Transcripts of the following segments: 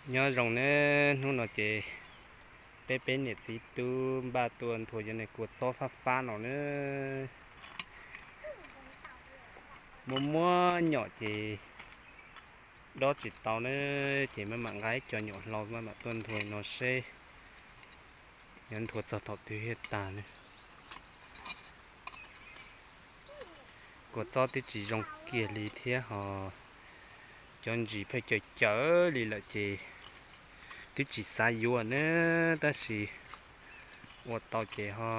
Nyob zoo ne, hnub no ces peb peb niam txiv tub npaj tuaj nthua cov niag kua txob fab fab no na. Muaj muaj nyom ces dob tsis tau na, ces maj mam nqa ib co nyuam hlau maj mam tuaj nthua no seb yuav nthua txog thaum twg thiaj tag ne. Kua txob twb tsis zoo kiag li thiab ho cov ntsis pheej cawv cawv li lawm ces twb tsis xav yuav na, tab sis ua tau ces ho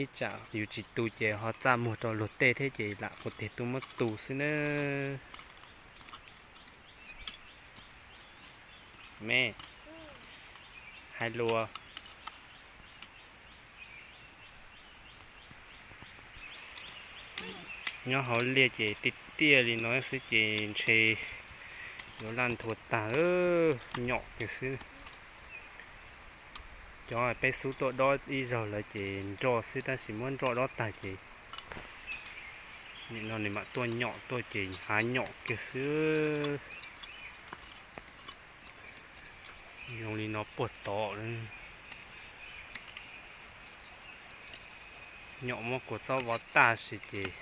ib tsam yus tsis tu ces ho txaj muag rau luag tej thiab ces lam ua tiag tuaj muab tu xwb na. Me, hais lus. Nyob hauv liaj ces tiaj tiaj li no xwb ces ntshe yuav laj nthua tag, nyom kiag xwb. Cov peb xub tuaj dob ib zaug lawm ces nroj xwb, tab sis muab nroj dob tag ces nim no nws mam tuaj nyom tuaj ces hav nyom kiag xwb. Zoo li no puag tod. Nyom muab kua txob vov tag si ces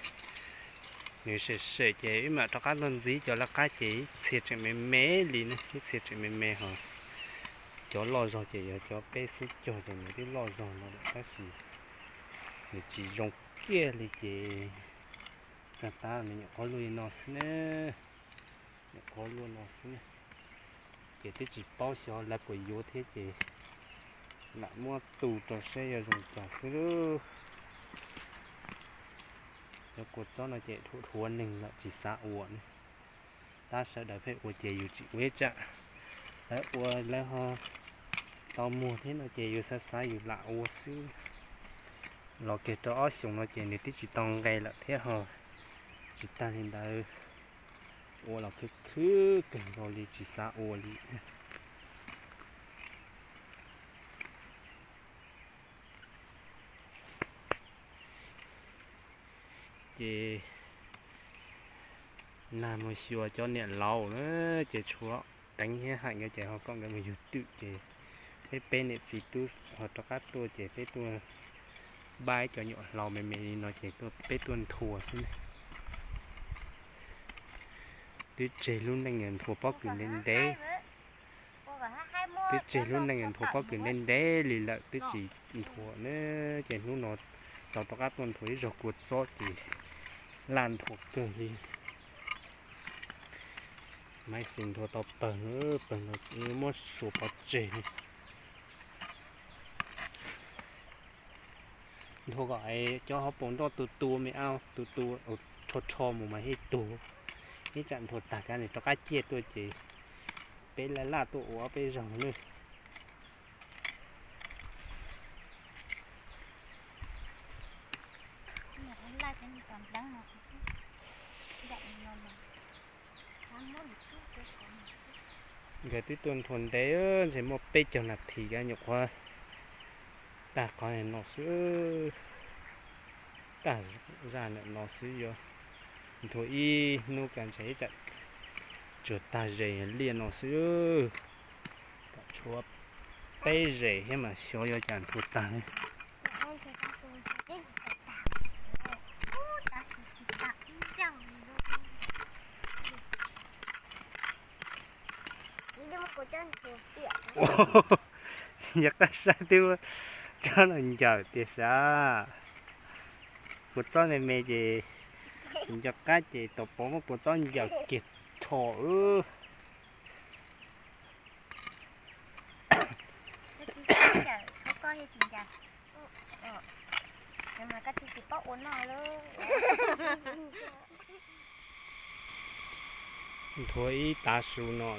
nws sem sem ces wb mam rov qab tuaj ntxiv cov laj qab ces ib txhia tseem me me li ne, ib txhia tseem me me ho. Cov loj zog ces yog cov peb xub cog ces nws twb loj zog no lawm tab sis nws tsis zoo kiag li ces txog tab nws nyuam qhuav luaj li no xwb ne. Nyuam qhuav luaj no xwb ne. Ces twb tsis paub xyov lawv puas yuav thiab ces lam muab tu rau seb yuav zoo cas xwb lub. Cov kua txob no ces dhuav dhuav neeg lawm tsis xav ua ne. Tab sawv daws pheej ua ces yus tsis ua ib tsam. Lawv ua lawv ho tau muag thiab no ces yus xav xav yus lam ua xwb. Los kiag rau ob xyoos no ces nws twb tsis tau nqe lawm thiab ho tsis tag li ntawd ua los khwv khwv kawg nkaus li tsis xav ua li. Ces nag mus xyuas cov niam laus na ces tshuav Teev thiab Hais nkawd ces ho kom nkawd mus yug twm ces peb peb niam txiv tub ho rov qab tuaj ces peb tuaj npaj ib co nyuam hlau me me li no ces peb tuaj nthua xwb ne. Twb tseg lub neej nthua pob kws ntev ntev. Twb tseg lub neej nthua pob kws ntev ntev li lawm twb tsis nthua ne. Ces hnub no tau rov qab tuaj nthua ib zaug kua txob ces laj nthua kawg li. Maiv xis nthua tau pawg, pawg no muab suas pov tseg. Nthua kom cov hauv paus nroj tu tu me au, tu tu rho rho mus mas thiaj tug. Ib tsam nthua tag kav nws rov qab ciaj tuaj ces peb laj laj tuaj ua ob peb zaug na. Nkawd twb tuaj nthua ntev, ntshe muaj peb caug nas this kav nyuam qhuav tag qhov no xwb. Tag zaj ntawm no xwb, yuav nthua ib hnub kav ntshe ib tsam tsuas tag zes liaj no xwb. Kom tshuav peb zes thiab mas xyov yuav cas nthua tag li. Nco qab saib twb tsob no ncaws tiag sav. Kua txob me me ces nco qab ces tau pov muab kua txob ncaws kiag rho. Nthua ib tav su no,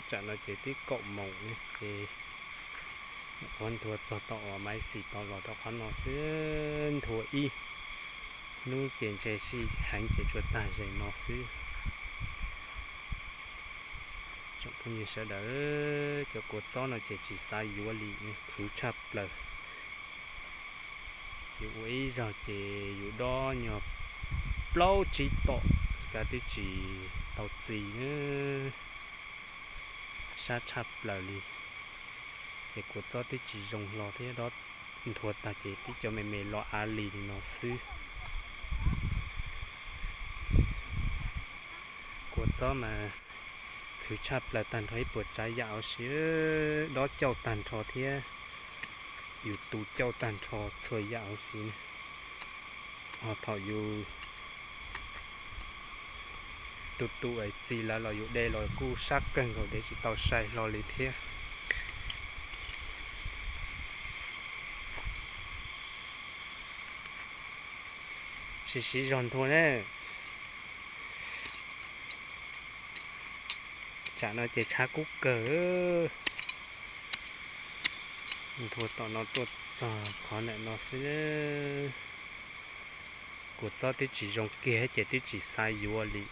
tsam no ces twb kaum moos ces ua nthua txog tau uas maiv xis tau los rau qhov no xwb. Nthua ib hnub ces ntshe sij heev ces tsuas tag zes no xwb. Tsoom phooj ywg sawv daws, cov kua txob no ces tsis xav yuav li, khwv tshaj plaws. Yus ua ib zaug ces yus dob nyuag plaub tsib tom kav twb tsis tau txi na. Sab tshaj plaws li. Ces kua txob twb tsis zoo hlo thiab, dob nthuav tag ces tib co me me los av li li no xwb. Kua txob mas khwv tshaj plaws tag nrho ib puas tsav yam huv si, dob cauj tag nrho thiab yus tu cauj tag nrho txhua yam huv si. Ho thaum yus tus tus txiv lawv los yus de los kuj sab kawg nkaus, de tsis tau sai hlo li thiab. Siv siv zog nthua na. Tsam no ces tshav kub kawg. Nthua tom no tuaj txog qhov ntawm no xwb. Kua txob twb tsis zoo kiag ces twb tsis xav yuav li.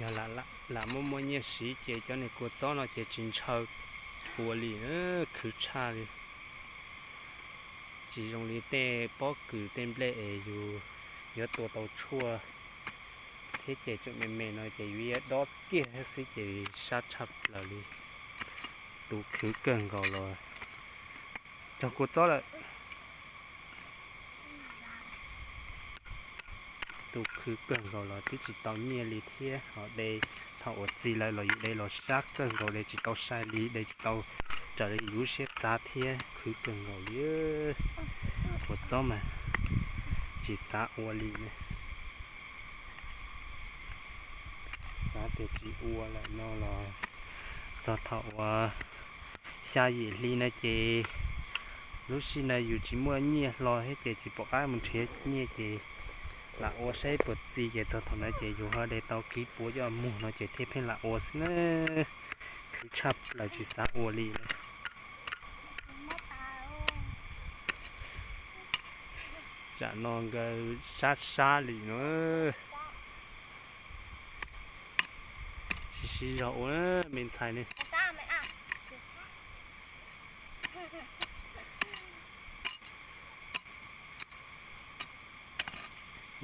Yog lam muaj muaj nyiaj siv ces cov niag kua txob no ces tsis ntshaw ua li, khwv tshaj li. Tsis zoo li tej pob kws tej nplej es yus yuav tua tau tshuaj thiab ces tseem me me no ces yus yuav dob kiag xwb ces sab tshaj plaws li. Tus khwv kawg nkaus los cog kua txob lawm. Tus khwv kawg nkaus los twb tsis tau nyiaj li thiab ho de, thaum uas txiv lawv los yus de los sab kawg nkaus, de tsis tau sai li, de tsis tau raws li yus lub siab xav thiab, khwv kawg nkaus li. Kua txob mas tsis xav ua li. Xav tias tsis ua lawm no los txog thaum uas xya yim hli no ces lub sij no yus tsis muaj nyiaj hlo thiab ces tsis pom qab mus nrhiav nyiaj ces lam ua saib puas txi ces txog thaum no ces yus ho de tau kiv puav coj muag no ces thiaj pheej lam ua xwb na. Khwv tshaj plaws tsis xav ua li. Tsam no nkawd sab sab li no. Siv siv zog ua me ntxhais ne.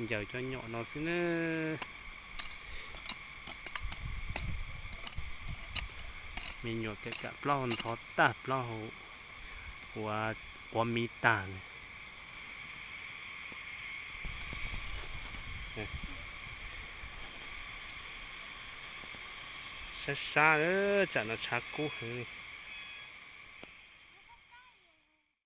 Ncaws cov nyom no xwb na. Me nyuam kam kam plaub hau ntxhov tag, plaub hau ua quav miv tag. Sab sab, tsam no tshav kub heev li.